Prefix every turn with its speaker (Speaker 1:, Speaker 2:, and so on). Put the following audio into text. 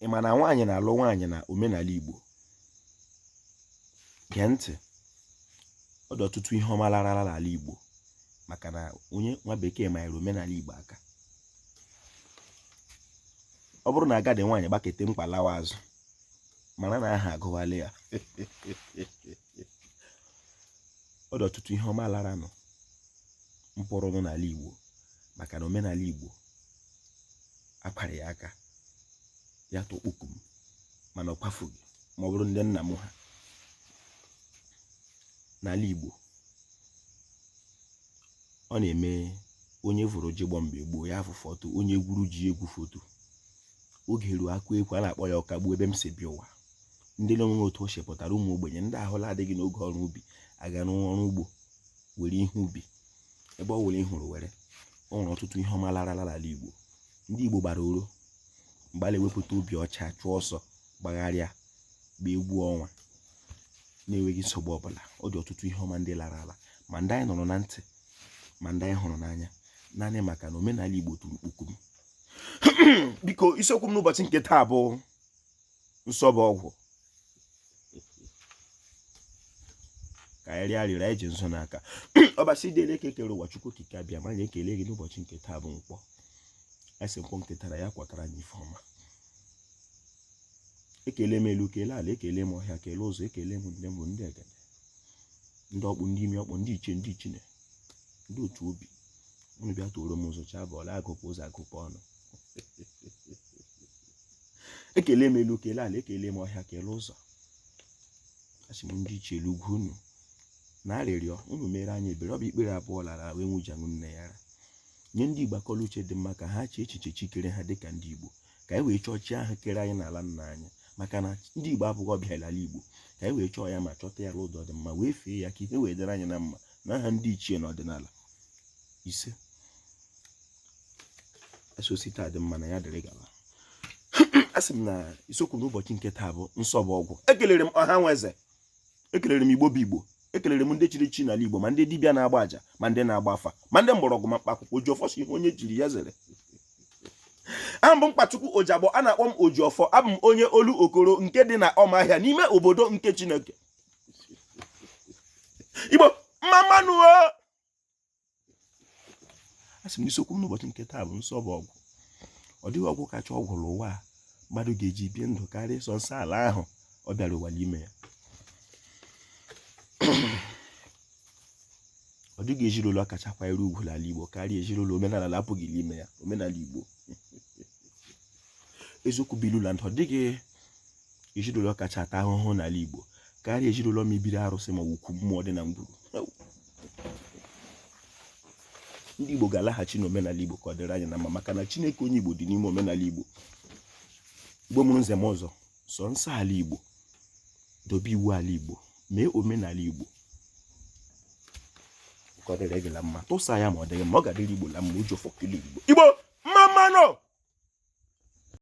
Speaker 1: Ị ma na nwaanyị na-alụ nwaanyị na omenala Igbo? Gee ntị, ọ dị ọtụtụ ihe ọma larala n'ala Igbo maka na onye nwa bekee manyere omenala Igbo aka. Ọ bụrụ na agadi nwaanyị gbakete mkpa lawa azụ, mara na aha agụwala ya. Ọ dị ọtụtụ ihe ọma laranụ mpụrụnụ n'ala Igbo maka na omenala Igbo akwara ya aka ya tụkpukum, mana ọ kwafughị ma ọ bụrụ ndị nna m ha. N'ala Igbo, ọ na-eme onye vụrụ ji gbọ mgbe gboo ya afụ foto, onye gwuru ji egwu foto. Oge ruo akụ ekwe a na-akpọ ya ọkagbuo ebe m si bịa ụwa. Ndị na-enweghị otu o si pụtara, ụmụ ogbenye, ndị ahụla adịghị n'oge ọrụ ubi aga n'ọrụ ugbo were ihe ubi ebe ọ were ịhụrụ were. O nwere ọtụtụ ihe ọma larala n'ala Igbo. Ndị Igbo gbara oro mgbe a na-ewepụta obi ọcha, chụọ ọsọ, gbagharịa, gbaa egwu ọnwa na-enweghị nsogbu ọbụla. Ọ dị ọtụtụ ihe ọma ndị lara ala, ma ndị anyị nụrụ na ntị ma ndị anyị hụrụ n'anya, naanị maka na omenala Igbo tụrụ kpukum. Biko, isiokwu m n'ụbọchị nke taa bụ nsọ bụ ọgwụ. Ka anyị rịọ arịrịọ anyị ji nzu n'aka. Ọbasi dị elu eke kere ụwa, Chukwu okike abịama, anyị ekele gị n'ụbọchị nke taa bụ nkwọ. Anyị sị nkwọ nke taa ya kwọtara anyị ife ọma. Ekele m elu, kelee ala, ekele m ọhịa, kelee ụzọ, ekele m ndị mbụ, ndị egede, ndị ọkpụ, ndị imi ọkpụ, ndị ichie, ndị ichine, ndị otu obi. Unu bịa tụoro m ụzọ chaa bọọlụ agụpụ ụzọ agụpụ ọnụ. Ekele m elu, kelee ala, ekele m ọhịa, kelee ụzọ. Asị m ndị ichie elu ugwu unu na arịrịọ unu mere anyị ebere. Ọ bụ ikpere abụọ lara wee nwụjanwụ nne ya ara. Nye ndị Igbo akọla uche dị mma ka ha chee echiche chi kere ha dịka ndị Igbo, ka anyị wee chọọ chi ahụ kere anyị n'ala nna anyị, maka na ndị Igbo abụghị ọbịa n'ala Igbo, ka anyị wee chọọ ya ma chọta ya n'ụzọ dị mma wee fee ya ka ihe wee dịrị anyị na mma n'aha ndị ichie na ọdịnala. Ise esosi taa dị mma na ya dịrị gaba. Asị m na isiokwu n'ụbọchị nke taa bụ nsọ bụ ọgwụ. Ekelere m ọha nwe eze, ekelere m Igbo bụ Igbo, ekelere m ndị chiri chi n'ala Igbo, ma ndị dibịa na-agba aja, ma ndị na-agba afa, ma ndị mgbọrọgwụ, ma mkpa akwụkwọ. Ojiọfọ si ihe onye jiri ya zere. Aha m bụ Mkpachukwu Ojiagbọ, a na-akpọ m Ojiọfọ. Abụ m onye olu okoro nke dị na Ọmahịa n'ime obodo nke Chineke. Igbo mma mma nụ o. Asị m isiokwu m n'ụbọchị nke taa bụ nsọ bụ ọgwụ. Ọ dịghị ọgwụ kacha ọgwụ n'ụwa a mmadụ ga-eji bie ndụ karịa ịsọ nsọ ala ahụ ọ bịara ụwa n'ime ya. Ọ dịghị ezinụlọ kacha kwanyere ugwu n'ala Igbo karịa ezinụlọ omenala na-apụghị n'ime ya, omenala Igbo. Eziokwu bụ ilu na ndụ. Ọ dịghị ezinụlọ kacha ata ahụhụ n'ala Igbo karịa ezinụlọ mebiri arụsị ma ọ bụ ukwu mmụọ dị na ngwuru. Ndị Igbo ga-alaghachi n'omenala Igbo ka ọ dịrị anyị na mma, maka na Chineke onye Igbo dị n'ime omenala Igbo. Igbo mụrụ nze m ọzọ, sọ nsọ ala Igbo, dobe iwu ala Igbo, mee omenala Igbo ka ọ dịrị gị na mma. Tụsa ya ma ọ dịghị mma, ọ ga-adịrị Igbo na mma. Ojiọfọ kele Igbo. Igbo mma mma nụ.